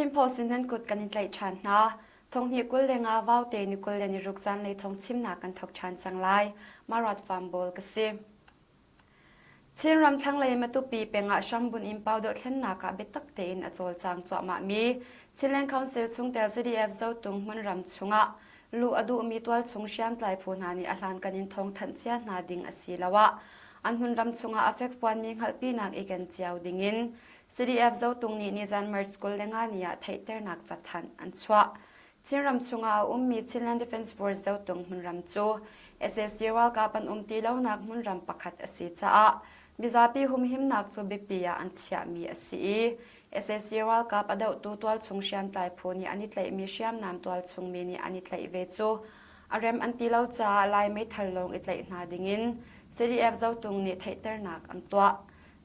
Chin Post in nan kut kan in tlaih ṭhan hna. Thonghnih 25 vaute ni 26 zanlei thong chimnak kan thok ṭhan cang lai. Marat Farm Bawl ka si. Chinram thlanglei Matupi peng ah hrambunh in pau dohthlennak ah biatak tein a cawlcang cuahmahmi Chinland Council chungtel CDF Zotung hmunram chungah luh a duhmi tualchung hriamtlai phu hna nih a hlankan in thawngthanh cia hna ding asiloah an hmunram chungah a fekfuanmi hngalhpinak i ken cio dingin CDF Zotung nih nizan March 25 ni ah theihternak cathanh an chuah. Chinram chungah a ummi Chinland Defence Force Zotung hmunram cu sac ralkap an um ti lonak hmunram pakhat a si caah mizapi humhimnak cu biapi ah an chiahmi a si i sac ralkap a dohtu tualchung hriamtlai phu nih an i tlaihmi hriamnam tualchung mi nih an i tlaih ve cu a rem an ti lo caah Lai meithal lawng i tlaih hna dingin CDF Zotung nih theihternak an tuah.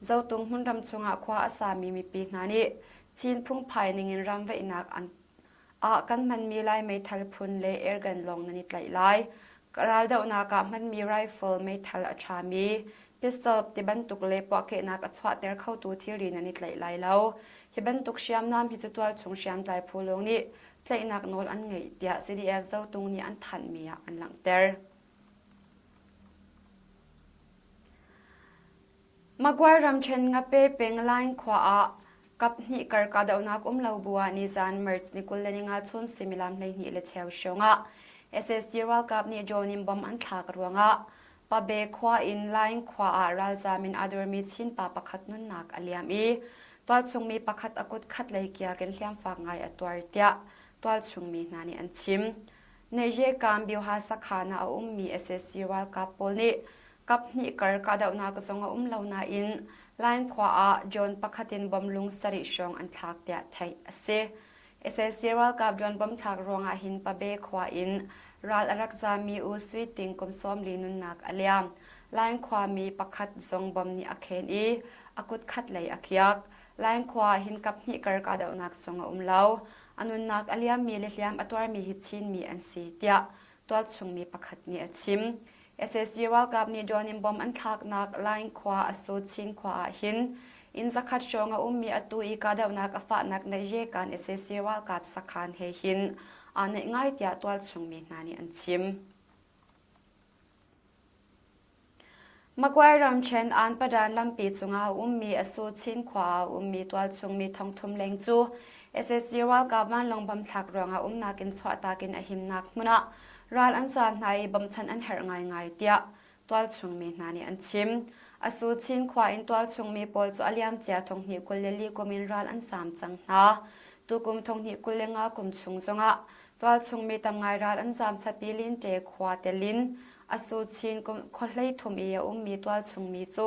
Zotung hmunram chungah khua a sami mipi hna nih Chin phungphai ningin ramvaihnak an ah kan hmanmi Lai meithal phun le airgun lawng nan i tlaih lai. Raldohnak ah hmanmi rifle meithal a ṭhami, pistol tibantuk le puahkehnak a chuahter khotu thilri nan i tlaih lai lo. Hi bantuk hriamnam hi cu tualchung hriamtlai phu lawng nih tlaihnak nawl an ngeih tiah CDF Zotung nih an thanhmi ah an langhter. Magway ramṭhen Ngape peng Line khua ah kaphnih kar kahdohnak um lo bu ah nizan March ni 25 chun suimilam 12 le cheu hrawng ah SSG ralkap nih drone in bomb an thlak ruangah Pabe khua in Line khua ah ralzaam in aa dormi Chin pa pakhat nunnak a liam i tualchungmi pakhat a kut khat lei kiak in hliamfak ngai a tuar tiah tualchungmi hna nih an chim. Neyekam Bioha sakhan ah a ummi sac ralkap pawl nih kaphnih kar kahdohnak zong a um lo nain Line khua ah drone pakhat in bomb lung sarih hrawng an thlak tiah theih a si. Sac ralkap drone bomb thlak ruangah hin Pabe khua in ral a rak zami U Sui Ting kum 40 nunnak a liam. Line khuami pakhat zong bomb nih a khen i a kut khat lei a kiak. Line khua ah hin kaphnih kar kahdohnak zong a um lo. A nunnak a liammi le hliam a tuarmi hi Chinmi an si tiah tualchungmi pakhat nih a chim. Sac ralkap nih drone in bomb an thlaknak Line khua Aso Chin khua ah hin inn zakhat hrawng a ummi atu i kahdohnak a fahnak Naihyekan sac ralkap sakhan he hin aa naih ngai tiah tualchungmi hna nih an chim. Magway ramṭhen Anpadan lampi cungah a ummi Asu Chin khua ah a ummi tualchungmi thongthum leng cu sac ralkap vanlawng bomb thlak ruangah umnak in chuahtak in a himnak hmun ah ral an zaam hna i bawmchan an herh ngaingai tiah tualchungmi hna nih an chim. Asu Chin khua in tualchungmi pawl cu a liamcia thonghnih 24 kum in ral an zaam cang hna. Tukum thonghnih 25 kum chung zongah tualchung mi tam ngai ral an zaam chapi Linte khua telin a su chin khua hleithum i a ummi tualchung mi cu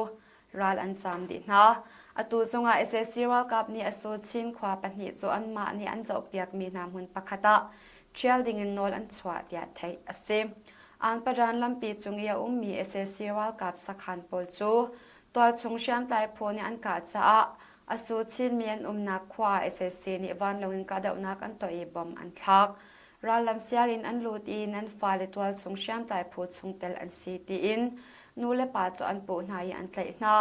ral an zaam dih hna. Atu zongah sac ralkap nih a su chin khua pahnih cu anmah nih an zohpiakmi hna hmun pakhat ah ṭhial dingin nawl an chuah tiah theih a si. Anparan lampi cung i a ummi sac ralkap sakhan pawl cu tualchung hriamtlai phu nih an kah caah A su Chinmi an umnak khua ah sac nih vanlawng in kahdohnak an tuah i bomb an thlak. Rallam sial in an lut i nan fale tualchung hriamtlai phu chungtel an si tiin nu le pa cu an puh hna i an tlaih hna.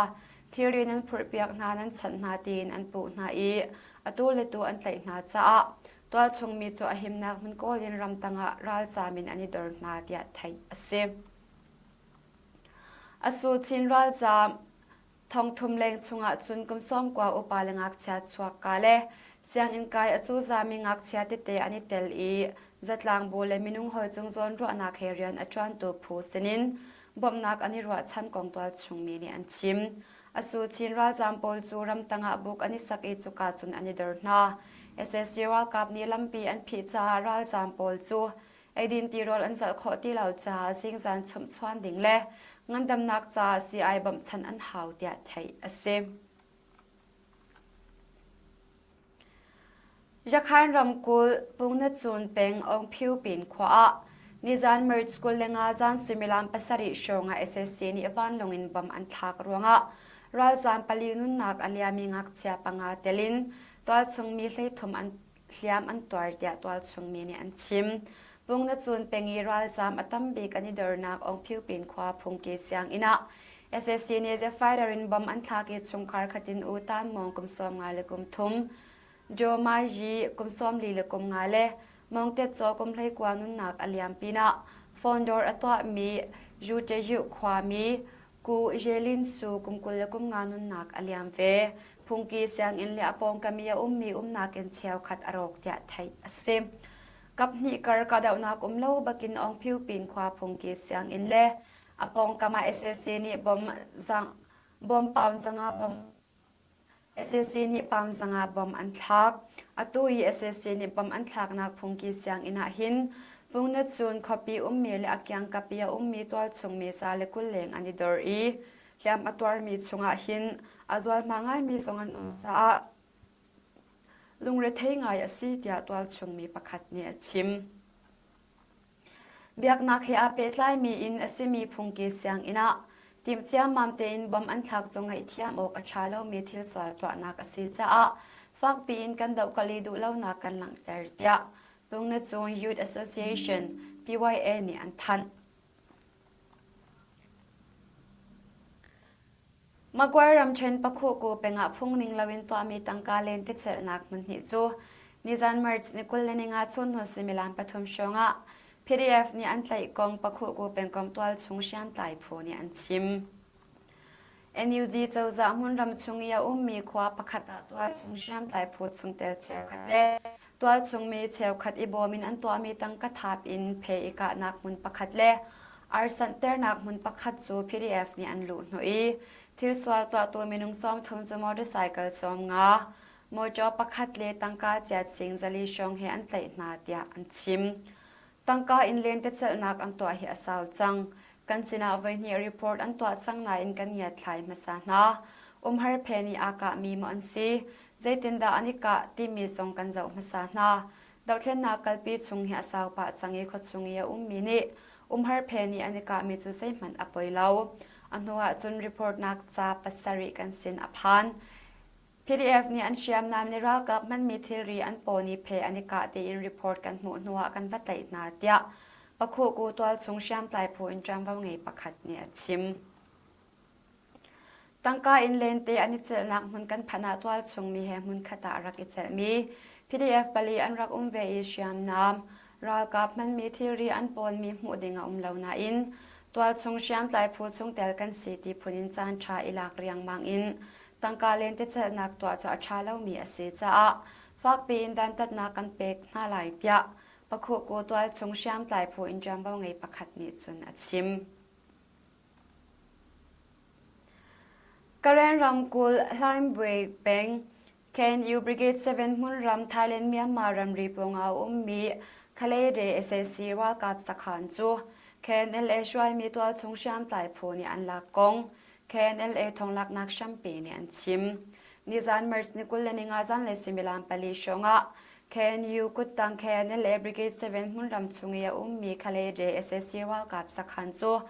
Thilri nan phurhpiak hna nan chanh hna tiin an puh hna i atu le tu an tlaih hna caah tualchung mi cu a himnak hmun kawl in ramtang ah ralzaam in an i dor hna tiah theih a si. A su Chin ralzaam Thongthum leng chungah cun kum 90 upa le ngakchia chuakka le sianginn kai a cuzami ngakchia tete an i tel i zatlang bu le minung hawi cung zawnruahnak he rian a ṭuantu phu sinin bawmhnak an i ruahchan kong tualchungmi nih an chim. Asu Chin ralzaam pawl cu ramtang ah buk an i sak i cuka cun an i dor hna. Sac ralkap nih lampi an phih caah ralzaam pawl cu Eidin tirawl an zalh khawh ti lo caah zingzan chumhchuan ding le ngandamnak caah sii-ai bawmhchanh an hau tiah theih a si. Yakhain ramkulh Pungnacun peng Ongphiu pin khua ah nizan March 25 zan suimilam 7 hrawng ah sac nih vanlawng in bomb an thlak ruangah ralzaam pali nunnak a liami ngakchia panga telin tualchung mi 13 an hliam an tuar tiah tualchung mi nih an chim. Pungnacun peng i ralzaam a tam bik an i dornak Ongphiupin khua phungki sianginn ah sac nih jet fighter in bomb an thlak i chungkhar khat in U Tan Mawng kum 51 le kum thum. Joe Mai Yi kum 45 le Mong Tet Zaw kum 19 nunnak a liam pinah phone dawr a tuahmi Yu Te Yu khuami Ku Jelin Su kum 25 nunnak a liam ve. Phungki sianginn le a pawngkam i a ummi umnak in cheukhat a rawk tiah theih a si. Kaphnih kar kahdohnak um lo bakin Aungphiu pin khua phungki sianginn le a pawngkam ah sac nih bom zang bom pound zanga bom sac nih pound zanga bom an thlak. Atu i sac nih bom an thlaknak phungki sianginn ah hin Pungnatsun khuapi ummi le a kiangkap i a ummi tualchung mi 120 leng an i dor i hliam a tuarmi chungah hin a zualhma ngaimi zong an um caah Lungrethei ngai a si tiah tualchung mi pakhat nih a chim. Biaknak he aa pehtlaimi inn a simi phungki sianginn ah timh ciammam tein bom an thlak cu ngaihthiam awk a ṭha lomi thil sual tuahnak a si caah fakpi in kan dohkalh i duhlonak kan langhter tiah Tungnacung Youth Association PYA nih an thanh. Maguire ramṭhen Pakhuhku pengah phungning loin tuahmi tangka lentecelhnak hmunhnih cu nizan March ni 25 chunhnu suimilam pathum hrawngah PDF nih an tlaih kong Pakhuhku pengkomh tualchung hriamtlai phu nih an chim. NUG cozah hmunram chung i a ummi khua pakhat ah tualchung hriamtlai phu chungtel cheukhat le tualchung mi cheukhat i bawm in an tuahmi tangka thap in phe i kahnak hmun pakhat le arsanhternak hmun pakhat cu PDF nih an luhhnawh i thil sual tuahtu minung 30 cu motorcycle 50, motor pakhat le tangka ciat sing 400 hrawng he an tlaih hna tiah an chim. Tangka in lentecelhnak an tuah hi a sau cang. Kan sinah voihnih report an tuah cang nain kan ngiatthlai hmasa hna. Umhar phen i aa kahmi maw an si? Zeitindah an i kah timi zong kan zoh hmasa hna. Dohthlennak kalpi chung hi a sau pah cang i khuachung i a ummi nih umhar phen i an i kahmi cu zeihmanh a poi lo. A hnu ahcun report-nak ca pasarih kan sin a phan. PDF nih an hriamnam le ralkap hmanmi thilri an paw nih phe an i kah tiin report kan hmuh hnuah kan va tlaih hna tiah Pakhuhku tualchung hriamtlai phu in ṭuanvo ngei pakhat nih a chim. Tangka in lente an i celhnak hmun kan phanh ah tualchung mi he hmunkhat ah a rak i celhmi PDF pali an rak um ve i hriamnam ralkap hmanmi thilri an pawnmi hmuh ding a um lo nain tualchung hriamtlai phu chungtel kan si ti phun in caanṭha i lak riangmang in Tangka lentecelhnak tuah cu a ṭha lomi a si caah fakpi in dantatnak kan pek hna lai tiah Pakhuhku tualchung hriamtlai phu in ṭuanvo ngei pakhat nih cun a chim. Karen ramkulh Hlaingbwe peng KNU Brigade 7 hmunram Thailand-Myanmar ramri pawngah a ummi Khalede sac ralkap sakhan cu KNLA hruaimi tualchung hriamtlai phu nih an lak kong KNLA thonglaknak hrampi nih an chim. Nizan March ni 25 zanlei suimilam pali hrawngah KNU kuttang KNLA Brigade 7 hmunram chung i a ummi Khalede sac ralkap sakhan cu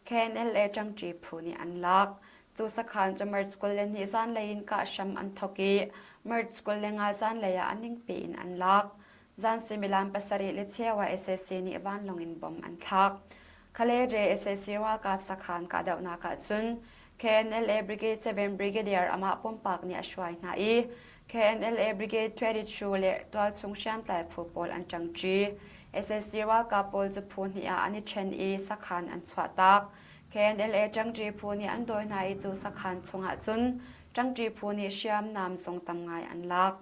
KNLA ṭangṭi phu nih an lak. Cu sakhan cu March 22 zanlei in kah hram an thawk i March 25 zanlei ah a ningpi in an lak. Zan suimilam pasarih le cheu ah sac nih vanlawng in bom an thlak. Khalede sac ralkap sakhan kahdohnak ah cun KNLA Brigade 7 Brigadier amah pumpak nih a hruai hna i KNLA Brigade 22 le tualchung hriamtlai phu pawl an ṭangṭi. Sac ralkap pawl cu phu hnih ah an i ṭhen i sakhan an chuahtak. KNLA ṭangṭi phu nih an dawi hna i cu sakhan chungah cun ṭangṭi phu nih hriamnam zong tam ngai an lak.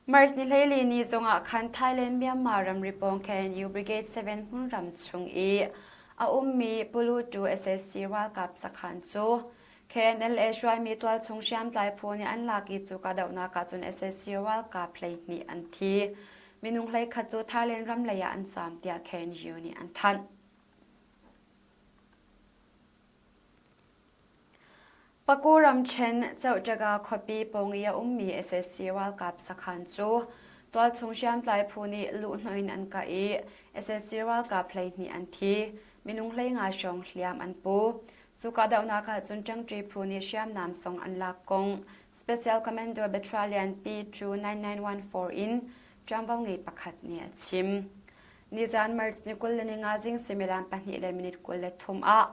March ni 14 ni zongah khan Thailand Myanmar ramri pawng KNU Brigade 7 hmunram chung i a ummi Pulutu sac ralkap sakhan cu KNLA hruaimi tualchung hriamtlai phu nih an lak i cu kahdohnak ah cun sac ralkap 12 an thi. Minung 11 cu Thailand ram lei ah an zaam tiah KNU nih an thanh. Paku ramṭhen Chohṭaga khuapi pawng i a ummi sac ralkap sakhan cu tualchung hriamtlai phu nih luhhnawh in an kah i sac ralkap 12 an thi, minung 15 hrawng hliam an pu. Cu kahdohnak ah cun ṭangṭi phu nih hriamnam song an lak kong Special Commando Battalion P29914 in ṭuanvo ngei pakhat nih a chim. Nizan March ni 25 zing suimilam pahnih le minute 23 ah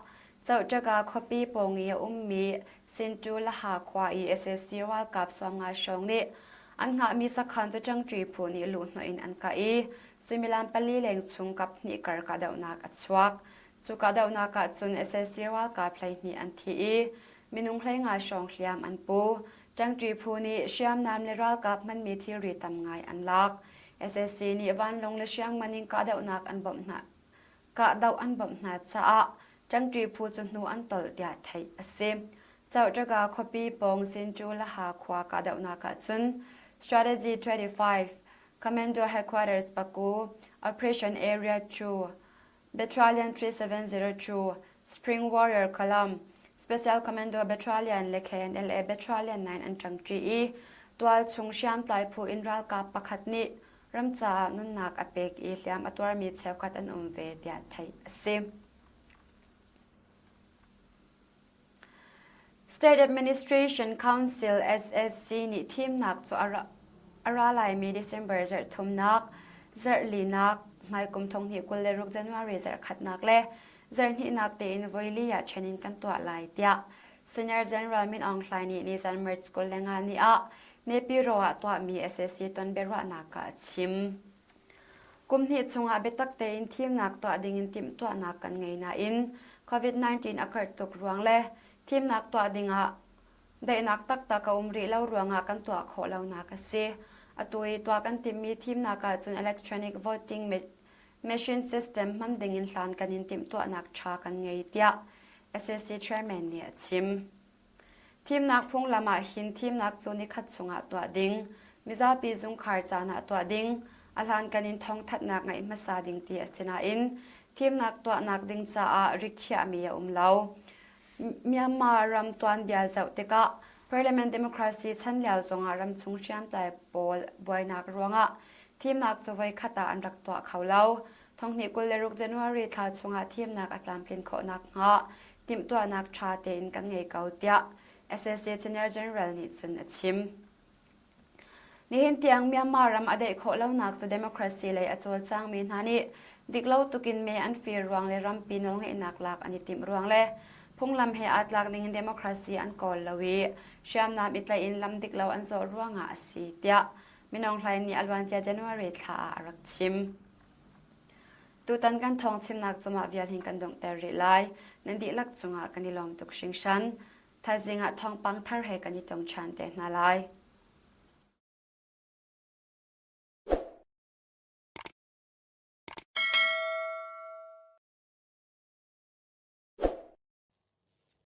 Chohṭaga khuapi pawng i a ummi. Sintu Laha khua i sac ralkap 50 hrawng nih an hngahmi sakhan cu ṭangṭi phu nih luhhnawh in an kah i suimilam pali leng chung kaphnih kar kahdohnak a chuak. Cu kahdohnak ah cun sac ralkap 12 an thi i minung 15 hrawng hliam an pu. Ṭangṭi phu nih hriamnam le ralkap hmanmi thilri tam ngai an lak. Sac nih vanlawng le hriamngan in kahdohnak an bawmh hna kahdoh an bawmh hna caah ṭangṭi phu cu hnu an tolh tiah theih a si. Chauhṭaga khuapi pawng Sinṭu Laha khua kahdohnak ah cun Strategy 25, Commando Headquarters Baku, Operation Area 2, Battalion 3702, Spring Warrior Column, Special Commando Battalion le KNLA Battalion 9 an ṭangṭi i tualchung hriamtlai phu in ralkap pakhat nih ram caah nunnak a pek i hliam a tuarmi cheukhat an um ve tiah theih a si. State Administration Council SSC nih thimnak cu a ra laimi December zarh thumnak, zarh linak, hmaikum 2026 January zarh khatnak le zarh hnihnak tein voili ah ṭhen in kan tuah lai tiah Senior General Min Aung Hlaing nih nizan March 25 ni ah Naypyidaw ah tuahmi sac tonbiaruahnak ah a chim. Kum hnih chungah biatak tein thimnak tuah dingin timhtuahnak kan ngei nain COVID-19 a karh tuk ruang le thimnak tuah dingah daihnak taktak a um rih lo ruangah kan tuah khawh lonak a si. Atu i tuah kan timhmi thimnak ahcun electronic voting machine system hman dingin hlan kan in timhtuahnak ṭha kan ngei tiah sac chairman nih a chim. Thimnak phunglam ah hin thimnak cu nikhat chungah tuah ding, mizapi zungkhar caan ah tuah ding, a hlankan in thawngthanhnak ngeih hmasa ding ti a si nain thimnak tuahnak ding caah rikhiahmi a um lo. Myanmar ram tuanbia zoh tikah Parliament democracy chan lio zongah ramchung hriamtlai pawl buainak ruangah thimnak cu voikhat ah an rak tuah kho lo. 2026 January thla chungah thimnak a tlamtlin khawh nakhnga timhtuahnak ṭha tein kan ngei ko tiah SAC Senior General nih cun a chim. Nihin tiang Myanmar ram a daih khawh lonak cu democracy lei a cawlcangmi hna nih diklo tukin me an fir ruang le rampi nawlngeihnak lak an i timh ruang le phunglam he aa tlak ning in democracy an kawl lo i hriamnam i tlaih in lam diklo an zawh ruangah a si tiah Min Aung Hlaing nih a luancia January thla ah a rak chim. Tutan kan thawng chimnak cungah vial hin kan donghter rih lai. Nan dihlak cungah kan i lawm tuk hringhran. Thaizing ah thawngpang thar he kan i tong ṭhan te hna lai.